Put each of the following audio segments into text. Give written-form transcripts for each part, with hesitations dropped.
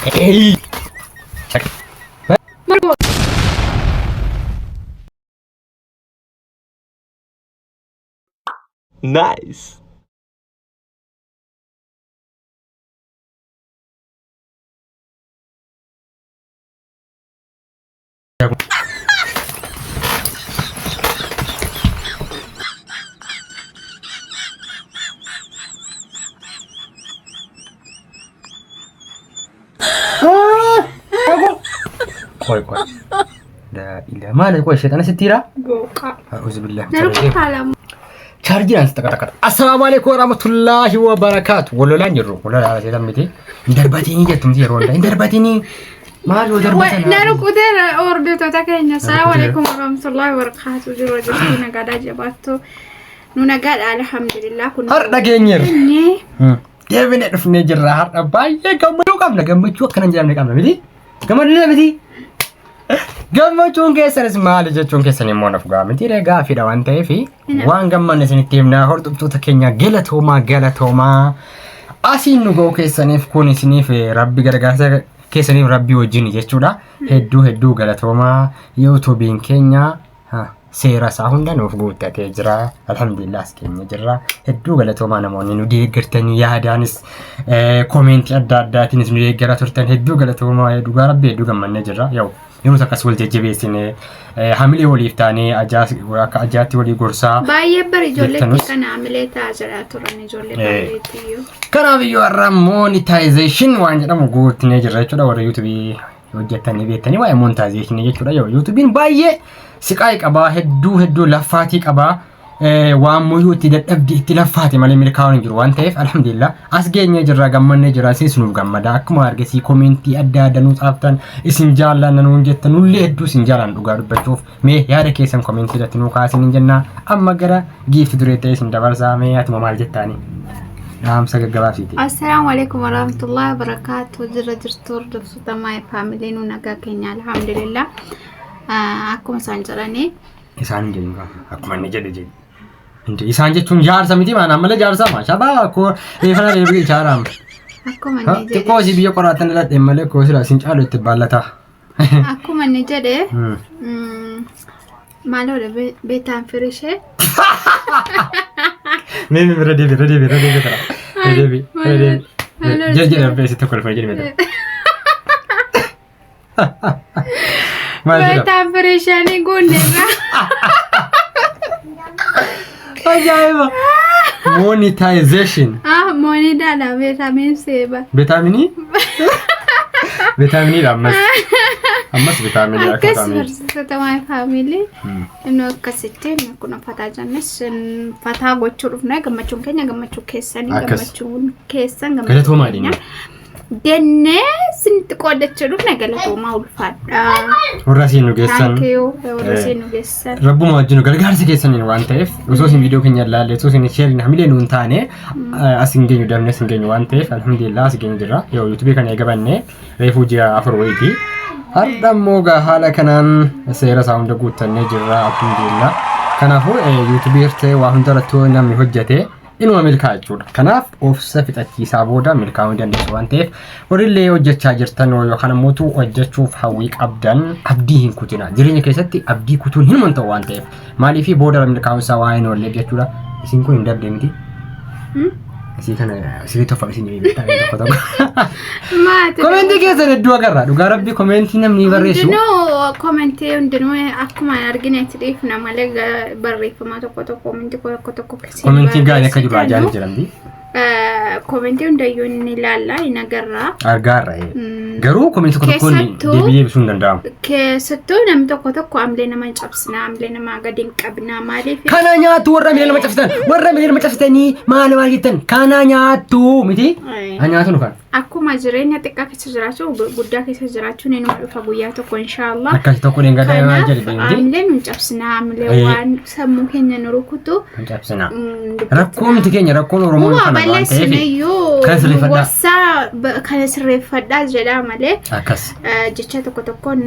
Hey! Nice. Qoy qoy. La ilaha maali qoy sheexana sitti jira? Gooqa. A'uuzu billahi. Na rukutaa lama. Chaarjiidhaan si taqaxaqata. Assalaamu alaikum warahmatullaahi wabarakaatu. Wal lolaan jirru. Wal lolaa seetan miti. Hin darbatinii jettu miti yeroo hundaa. Hin darbatinii. Maal yoo darbatan? Na rukuteera hordoftoota keenya. Assalaamu rukuteera. alaikum warahmatullahi wabarakatuh. Jiru jirtu nagaadhaa jabaattu. Nu nagaadha alhamdulillah. Kun Har'a geenyeerra. Keenye. Deebinee dhufnee jirra. Har'a baay'ee gammachuu qabna. Gammachuu akkana hin jedhamne qabna miti. Gammadina miti. Gammachuun keessanis maali jechuun keessan immoo naaf ga'a miti. Gaaffiidha waan ta'eef waan gammanne isinitti himna. Hordoftoota keenya galatoomaa galatoomaa. Asiin nu ga'uu keessaniif kun isiniif rabbi gargaarsa keessaniif rabbi wajjin jechuudha. Hedduu hedduu galatoomaa. YouTube'n keenya seera isaa hunda nuuf guuttatee jira. Alhamdulillah as keenya jirra. Hedduu galatoomaa namoonni nu deeggartanii yaadaanis comment adda addaatiinis nu deeggaraa turtan hedduu galatoomaa, dhugaa rabbi hedduu gammannee jirra. Yoo yeroo akkas wal jajjabeessine hamilee waliif taanee akka ajaatti walii gorsaa. Baay'ee bara ijoolleetti Jettanus. kana hamilee ta'aa jedhaa turan ijoollee baay'eetti iyyuu. Kanaaf iyyuu har'a monetization waan jedhamu guutnee jirra jechuudha, warra YouTubeii hojjettanii beektanii waa'ee monetization jechuudha. Yoo YouTubeiin baay'ee siqaa'ii qabaa, hedduu hedduu laffaatii qabaa, waan muyyuu itti dadhabdi itti laffaate malee milkaa'uun hin jiru waan ta'eef, alhamdulillah as geenyee jirra, gammannee jirra. Isinis nuuf gammada. Akkuma argesii comment adda adda nuu xaaftan, isin jaallanna nuun jettan, nullee hedduu isin jaallan. Dhugaa dubbachuuf mee yaada keessan comment irratti nuu kaasin hin jennaa. Amma gara giifti duree ta'e isin dabarsaa. Mee atuma maal jettaani dhaamsa gaggabaabsiiti. Assalaamu alaikum warahmatullahi wabarakatuh. Jirra jirtu hordoftoota My Family? Nu nagaa keenya alhamdulillah. Akkuma isaan jedhanii Isaan hin jedhin akkuma inni jedhe jedhi. Hindi isaan jechuun jaarsa miti maan ammallee jaarsa maa shabaa koo reefana reebii ijaaraam. Akkuma inni jedhe Xiqqoo isii biyya qoraatan dhaladhe malee koo sila isin caalu itti baallata. Akkuma inni jedhe maaloodha beetaan firishee. Mee mee irra deebi, irra deebi, irra deebi tara. Irra deebi, irra deebi. Maaloo. Jedhi jedhi abbee sitti kolfa jedhi mee. Maal jedhama? Beetaan firishanii guunneerra. Ajaa'iba! Monetization. Ah, moonidaadha beetamiin seeba. Vitaaminii? Vitaaminii ammas. Ammas vitaaminii akka Akkas vitaaminii. barsiisota My Family. Inni akkasitti kun fataa jennes fataa gochuu dhufne, gammachuun keenya gammachuu keessanii. Akkas. Gammachuun keessan gammachuu Galatoomaa keenya. jenna. Jennee sinitti qooddachuu dhufne, galatoomaa, ulfaadhaa. Warra asiin nu geessan. Thank you warra isiin nu geessan. Rabbuma wajjin nu gargaarsa keessaniin waan ta'eef, osoo isin viidiyoo keenya ilaalle, osoo isin shareiin hamilee nuun taane as hin geenyu, dabne as hin geenyu waan ta'eef, alhamdulillah as geenyu jirra. Yoo YouTubeii kana eegabanne reefuu ji'a 4 wayiiti. Har'a immoo gaa haala kanaan seera isaa hunda guuttannee jirra, alhamdulillah. Kanaafuu YouTubeii hirtee waa hunda irratti namni hojjete inuma milkaa'a jechuudha. Kanaaf obsa fixachiisaa booda milkaa'uu ni dandeessu waan ta'eef, warrillee hojjechaa jirtan yookaan immoo hojjechuuf hawwii qabdan abdii hin kutina. Jireenya keessatti abdii kutuun hin ta'u waan ta'eef, maaliif booda milkaa'uun isaa waa hin oolleef jechuudha. Isin kun hin dabde miti. Isii kana sirrii toffa isin beektaa tokko tokko. Maati. Comment keessan hedduu agarra. Dhugaa rabbi comment namni barreessu. Hundinuu comment hundinuu akkuma arginetti dhiifna malee barreeffama tokko tokko, comment tokko tokko keessatti Commentiin gaarii akka jiru ajaa'ib jedhamti. Comment hundayyuu ni ilaalla, hin agarra. Argaarra. Garuu comment tokko tokkoon deebii deebisuu hin danda'amu. Keessattuu namni tokko tokko amlee nama hin cabsina, amlee nama gadi hin qabna, maaliif? Kana nyaattu warra miila nama cabsitan, warra miila nama cabsitanii maal maal jettan, kana nyaattu miti. Ha nyaatu nu kan. Akkuma jireenya xiqqaa keessa jiraachuu guddaa keessa jiraachuun inuma dhufa guyyaa tokko, inshaallah. Akkasi tokko dheengaddaa maal Kanaaf jedhe miti. amlee nu hin cabsina, amlee waan sammuu keenya nu rukutu Hin cabsina. Dubbatina. Rakkoo miti keenya, rakkoon Oromoo Huwa kana waan ta'eef balleessinayyuu kana sirreeffadhaa. Gorsaa kana sirreeffadhaa jedhaa malee Akkas. jecha tokko tokkoon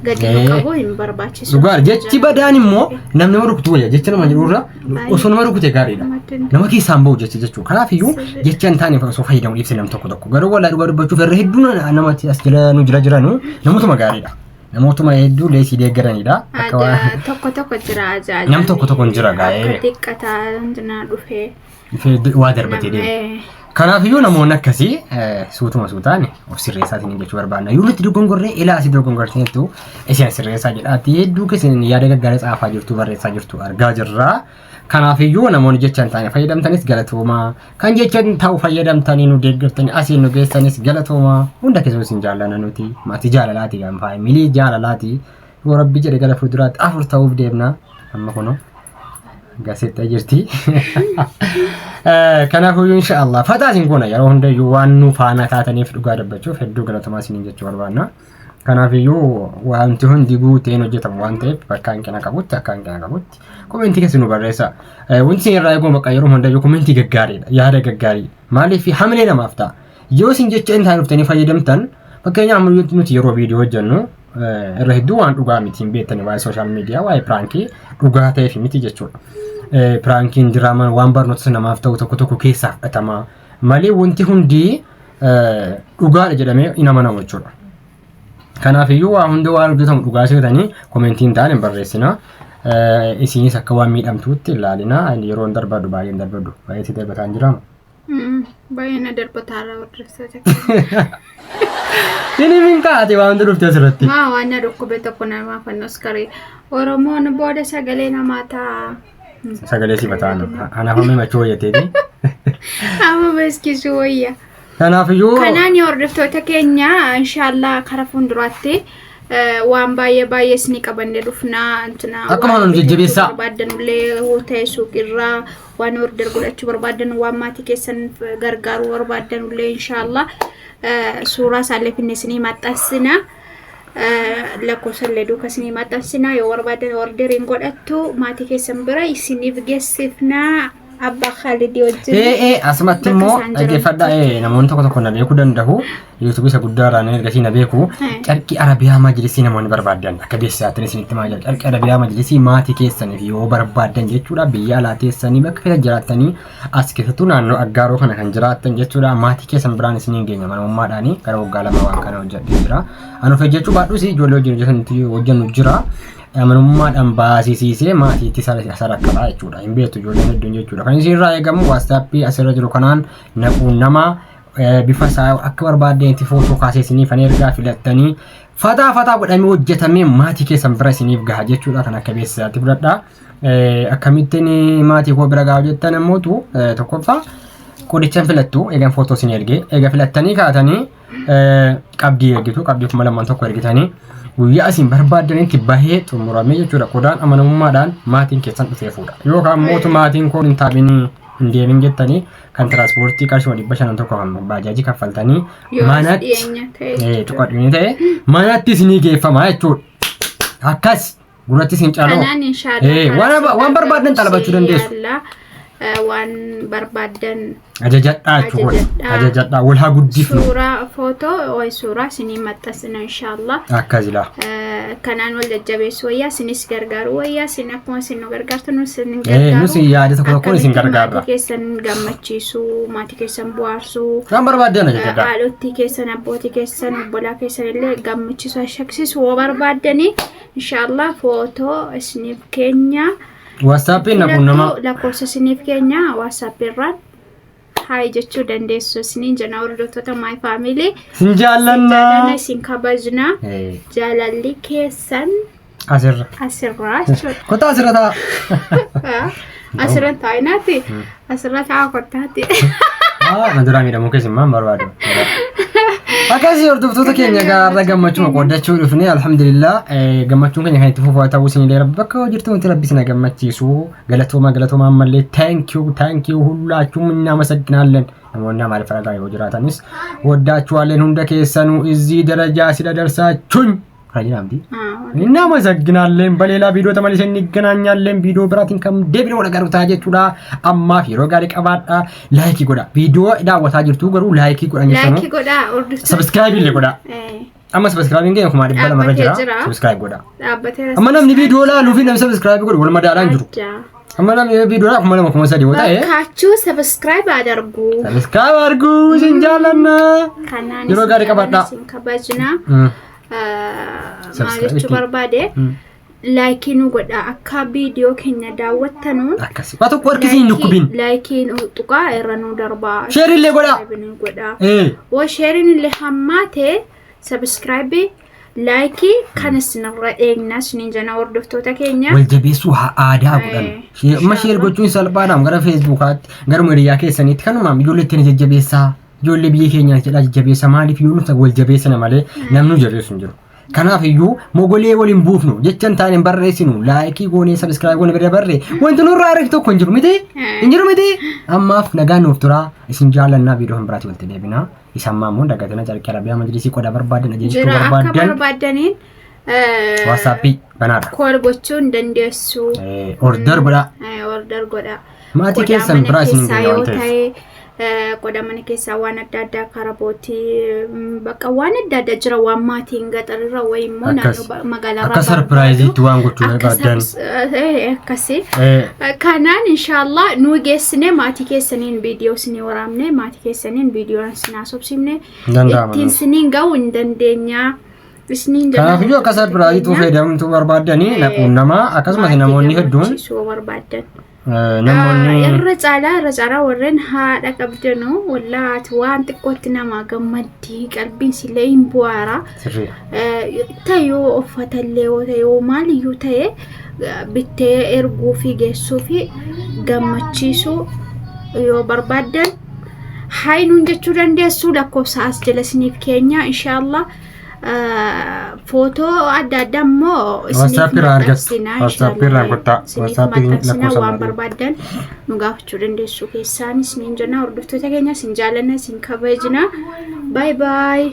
Gadi nu qabu hin barbaachisu. Dhugaa jechi badaan immoo namni nama rukutu wayya jecha nama jedhurra osoo nama rukute gaariidha. Nama keessaan bahu jecha jechuudha. Kanaaf iyyuu jecha hin taane osoo fayyadamu dhiibse nam tokko tokko. Garuu walaa dhugaa dubbachuuf irra hedduun namatti as jala nu jira jiranu namootuma gaariidha. Namootuma hedduu leesii deeggaranidha. Akka waan Tokko tokko jira ajaa'ibaa. Nam tokko tokko hin jira gaa'ee. Akka xiqqataa dhufee. Waa darbatee deema. Kanaafiyyuu namoonni akkasii suutuma suutaan of sirreessaatiin jechuu barbaadna. Yoo nuti dogongorree ilaa asii dogongortaniittu isin sirreessaa jedhaatti hedduu keessan yaada gaggaarii tsaafaa jirtu barreessaa jirtu argaa jirra. Kanaafiyyuu namoonni jecha hin taane fayyadamtanis galatoomaa. Kan jecha hin ta'u fayyadamtanii nu deeggartanii asiin nu geessanis galatoomaa. Hunda keessan isin jaallanna nuti maatii jaalalaati kan faamilii jaalalaati. Yoo rabbi jedhe gara fuulduraatti 4 ta'uuf deemna. Amma kunoo gasettee jirti. Kanaafuu inshaallah fataa isin goona yeroo hundayyuu waan nu faana taataniif dhugaa dubbachuuf hedduu galatomaa isiniin jechuu barbaanna. Kanaafiyyuu wanti hundi guuteen hojjetamu waan ta'eef bakka hanqina qabutti akka hanqina qabutti komentii keessa nu barreessa. Wanti isin irraa eegamu bakka yeroo hundayyuu komentii gaggaariidha yaada gaggaarii maaliif hamilee namaaf ta'a. Yoo isin jecha hin taane dhuftanii fayyadamtan fakkeenyaaf nuti yeroo viidiyoo hojjennu irra hedduu waan dhugaa miti hin beektani waa'ee sooshaal miidiyaa waa'ee piraankii dhugaa ta'eef miti jechuudha. Piraankiin diraamaan waan barnoota namaaf ta'u tokko tokko keessaa fudhatama malee wanti hundi dhugaadha jedhamee hin amanamu jechuudha. Kanaaf iyyuu waa hundi waan hojjetamu dhugaa seetanii komentii hin taane hin barreessina. Isinis akka waan miidhamtuutti ilaalina yeroo hin darbadhu baay'ee hin darbadhu baay'ee si darbataa hin jiramu. Baay'ee na darbataarra hordoftoota keenya. Inni min kaa'ate waan hundi dhufte asirratti. Maa waan na dhukkube tokko namaaf annos karee. Oromoon booda sagalee namaa ta'a. Sagalee si bataan anaaf amma himachuu wayyateeti. Amma beeskisu wayya. Kanaafiyyuu Kanaan hordoftoota keenya inshaallah karaa fuulduraatti waan baay'ee baay'ee isinii qabanne dhufnaa. Intina Akkuma waan nu jajjabeessaa. Barbaaddanullee yoo ta'e suuqirraa waan order godhachuu barbaaddan waan maatii keessan gargaaruu barbaaddanullee inshaallah suuraa isaallee finne isinii maxxansina. Lakkoofsa illee duuka isinii maxxansina yoo barbaaddan orderiin godhattu maatii keessan bira isiniif geessifna abbaa Khaalidii wajjin. Ee asumatti Bakka immoo isaan jiran. dhaggeeffadhaa namoonni tokko tokko na beekuu danda'u yuutuubii isa guddaa irraa ergasii na beeku carqii arabiyaa majlisii namoonni barbaaddan akka beeksisaatti isinitti maa jira carqii arabiyaa majlisii maatii keessaniif yoo barbaaddan jechuudha biyya alaa teessanii bakka keessa jiraattanii as keessattuu naannoo aggaaroo kana kan jiraattan jechuudha maatii keessan biraan isiniin geenya manummaadhaanii gara waggaa 2 waan kana hojjedhee jira an of hojjechuu baadhus ijoollee wajjin hojjetantu hojjennu jira amanummaadhaan baasisiisee maatiitti sarakkabaa jechuudha. Hin beektu ijoolleen hedduun jechuudha. Kan isin irraa eegamu waastaappii asirra jiru kanaan naquun nama bifa isaa akka barbaaddeetti footoo kaasee isiniif kan ergaa filattanii fataa fataa godhamee hojjetamee maatii keessan bira isiniif gaha jechuudha. Kan akka beeksisaatti fudhadha. Akkamittiin maatii koo bira gaha jettan ammootu tokkoffaa qodichan filattu eegan footoo isin ergee eega filattanii kaatanii qabdii ergitu qabdii 2001 ergitanii guyyaa isin barbaaddanitti bahee xumuramee jechuudha qodaan amanamummaadhaan maatiin keessan dhufee fuudha yookaan mootu maatiin koo hin taabinii hin deemin jettanii kan tiraanspoortii qarshii 501 kan baajaajii kaffaltanii Yoo as manatti dhiyeenya ta'e jechuudha. tuqa dhiyeenya ta'e manatti isinii geeffama jechuudha akkas gurratti isin caaloo Kanaan inshaallah waan barbaaddan xalabachuu dandeessu. Waan barbaaddan Ajajadhaa jechuudha. Ajajadhaa. Ajajadhaa wal haa guddifnu. Suuraa footoo wayi suuraa isinii maxxansina inshaallah. Akkas ilaa. Kanaan wal jajjabeessu wayyaa isinis gargaaru wayyaa isin akkuma isin nu gargaartu nus isin Nus yaada tokko tokkoon isin Akkamitti gargaarra. maatii keessan gammachiisuu maatii keessan bohaarsuu Waan barbaaddan ajajadhaa. Haadhotii keessan abbootii keessan obbolaa keessan illee gammachiisuu shaksisuu yoo barbaaddanii inshaallah footoo isiniif keenya. WhatsAppiin na quunnamaa. Filattuu lakkoofsa isiniif keenya WhatsApp irraan haay jechuu dandeessu isiniin jenna hordoftoota My Family. Sin Jaallanna jaallannaa. isin kabajna. Jaalalli keessan Asirra. asirraa jechuudha. Kottaa asirra ta'a. Asirra taa'inaati. Asirra taa'a kottaati. Na duraa miidhamuu keessa immoo hin barbaadu. Akkasii hordoftoota keenya gaarra gammachuu qooddachuu dhufne alhamdulillah gammachuun keenya kan itti fufaa ta'uu isin illee rabbi bakka jirtu wanti rabbi isin gammachiisu galatoomaa galatoomaa ammallee thank you thank you ሁላችሁም እናመሰግናለን namoonni amaariffaa dhagaa yoo jiraatanis ወዳችኋለን hunda keessanuu እዚህ ደረጃ ስለደርሳችሁኝ kana jedhamti እናመሰግናለን በሌላ ቪዲዮ ተመልሰን እንገናኛለን ቪዲዮ biraatiin kan deebine wal agarru ta'a jechuudha ammaaf yeroo gaarii qabaadha laayikii godha viidiyoo daawwataa jirtu garuu laayikii godhan jechuudha Laayikii godhaa hordoftoota. sabiskiraayibii illee godha. Amma subscribe keenya 200,000 irra jira. Dhaabbatee jira. Subscribe godha. Dhaabbateera. Amma namni viidiyoo laaluu fi namni subscribe godhu wal madaalaa hin jiru. Adda. Amma namni viidiyoo laalu 2,000 3,000 yoo ta'e Bakkaachuu subscribe adargu. subscribe arguu isin jaallanna. Kanaan Yeroo isin gaarii qabadhaa. isin kabajna. Maal Subscribe jechuu itti. barbaade like nu godha akka viidiyoo keenya daawwattanuun. Akkasi. Waa tokko harki isin hin dhukkubin. Like nu tuqaa irra nu darbaa. Share illee godhaa. Subscribe nu godhaa. Ee. Woo sharein illee hammaate subscribe like kan isinirra eegna isiniin jenna hordoftoota keenya. Wal jabeessuu haa aadaa godhan. Amma share gochuun salphaadhaam gara feesbuukaatti gara hiriyaa keessaniitti kanumaam ijoollee ittiin jajjabeessaa ijoollee biyya keenyaa jedhaa jajjabeessaa maaliif yoo nuti wal jabeessina malee namni nu jabeessu hin jiru. Kanaaf iyyuu mogolee waliin buufnu jecha hin taane hin barreessinu like goonee subscribe goonee bira barree wanti nurraa argatu tokko hin jiru miti hin jiru miti ammaaf nagaan nuuf turaa isin jaallannaa viidiyoo hin biraatti walitti deebinaa isa ammaa immoo dagatina carqii arabiyaa majlisii qodaa barbaadan ajajachuu Jira akka barbaadan barbaaddaniin WhatsAppii banaadha. Call gochuu hin dandeessu. Order godhaa. Order godhaa. Maatii Qodaa keessan mana biraa isin keessaa hin yoo waan ta'eef. ta'e qodaa mana keessaa waan adda addaa karabootii bakka waan adda addaa jira waan maatiin gaxarirra wayi immoo Akkas. naannoo magaalaa Akka surpriseiitti waan gochuu barbaadan. Akkasi. Kanaan inshaallah nu geessine maatii keessaniin viidiyoo isinii waraabne maatii keessaniin viidiyoo isin haasofsiifne Danda'ama. ittiin isiniin ga'uu hin dandeenya. Isiniin jenna Kanaaf iyyuu akka surpriseiitti fayyadamtuu barbaaddanii naquun namaa akkasumas namoonni hedduun gammachiisuu barbaadan. Namoonni Irra caalaa warreen haadha qabdanu wallaati waan xiqqootti nama gammaddii qalbiin sillee hin bu'aara. Sirriidha. Ta'e yoo uffatallee yoo ta'e yoo maaliyyuu ta'e bittee erguu fi geessuu fi gammachiisuu yoo barbaaddan hayi nuun jechuu dandeessu lakkoofsa as jala isiniif keenya inshaallah. Footoo adda addaa immoo isiniif WhatsApp irraa argattu. maxxansina WhatsApp irraa kottaa. isiniif WhatsApp maxxansina lakkoofsa waan maatii. Barbaaddan nu gaafachuu dandeessu keessaan isiniin jenna hordoftoota keenya isin jaalanna isin kabajna bye bye.